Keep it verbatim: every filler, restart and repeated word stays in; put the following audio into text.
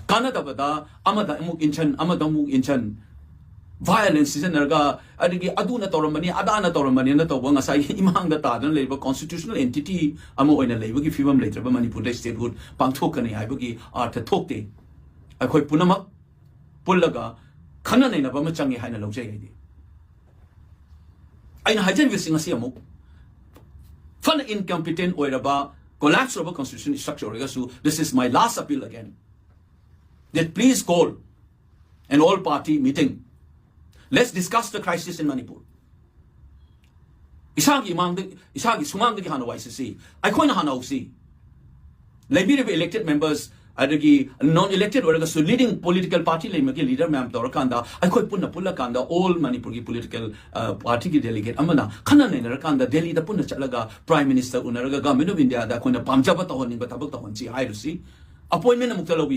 ꯀꯥꯟꯅꯗꯕꯗ ꯑꯃꯗ ꯑꯃꯨꯛ ꯏꯟꯁꯟ, ꯑꯃꯗ ꯑꯃꯨꯛ ꯏꯟꯁꯟ, violence ꯁꯤꯖꯤꯟꯅꯔꯒ, ꯑꯗꯒꯤ ꯑꯗꯨꯅ ꯇꯧꯔꯝꯕꯅꯤ, ꯑꯗꯥꯅ ꯇꯧꯔꯝꯕꯅꯤꯅ ꯇꯧꯕ, ꯉꯁꯥꯏꯒꯤ ꯏꯃꯥꯡꯗ ꯇꯥꯗꯅ ꯂꯩꯔꯤꯕ constitutional entity ꯑꯃ ꯑꯣꯏꯅ ꯂꯩꯕꯒꯤ ꯐꯤꯕꯝ ꯂꯩꯇ꯭ꯔꯕ ꯃꯅꯤꯄꯨꯔꯗ statehood ꯄꯥꯡꯊꯣꯛꯀꯅꯤ ꯍꯥꯏꯕꯒꯤ ꯑꯥꯔꯊ ꯊꯣꯛꯇꯦ꯫ ꯑꯩꯈꯣꯏ ꯄꯨꯝꯅꯃꯛ ꯄꯨꯜꯂꯒ ꯈꯟꯅ ꯅꯩꯅꯕ ꯑꯃ ꯆꯪꯉꯤ ꯍꯥꯏꯅ ꯂꯧꯖꯩ ꯑꯩꯗꯤ꯫ ꯑꯩꯅ ꯍꯥꯏꯖꯔꯤꯕꯁꯤ ꯉꯁꯤ ꯑꯃꯨꯛ ꯐꯅ incompetent ꯑꯣꯏꯔꯕ, collapse ꯑꯣꯏꯔꯕ constitution structure ꯑꯣꯏꯔꯒꯁꯨ, this is my last appeal again, that please call an all party meeting, let's discuss the crisis in Manipur. ꯏꯁꯥꯒꯤ ꯏꯃꯥꯡꯗ, ꯏꯁꯥꯒꯤ ꯁꯨꯃꯥꯡꯗꯒꯤ ꯍꯥꯟꯅ ꯋꯥꯏꯁꯤꯁꯤ, ꯑꯩꯈꯣꯏꯅ ꯍꯥꯟꯅ ꯍꯧꯁꯤ꯫ ꯂꯩꯕꯤꯔꯤꯕ elected members, ꯑꯗꯒꯤ non elected ꯑꯣꯏꯔꯒꯁꯨ leading political party ꯂꯩꯃꯒꯤ leader ꯃꯌꯥꯝ ꯇꯧꯔꯀꯥꯟꯗ, ꯑꯩꯈꯣꯏ ꯄꯨꯟꯅ ꯄꯨꯜꯂꯀꯥꯟꯗ, all ꯃꯅꯤꯄꯨꯔꯒꯤ political, ꯑ, party ꯒꯤ delegate ꯑꯃꯅ ꯈꯟꯅ ꯅꯩꯅꯔꯀꯥꯟꯗ, ꯗꯦꯜꯂꯤꯗ ꯄꯨꯟꯅ ꯆꯠꯂꯒ Prime Minister ꯎꯅꯔꯒ Government of India ꯗ ꯑꯩꯈꯣꯏꯅ ꯄꯥꯝꯖꯕ ꯇꯧꯍꯟꯅꯤꯡꯕ ꯊꯕꯛ ꯇꯧꯍꯟꯁꯤ ꯍꯥꯏꯔꯨꯁꯤ꯫ Appointment ꯑꯃꯨꯛꯇ ꯂꯧꯕꯤꯌꯨ꯫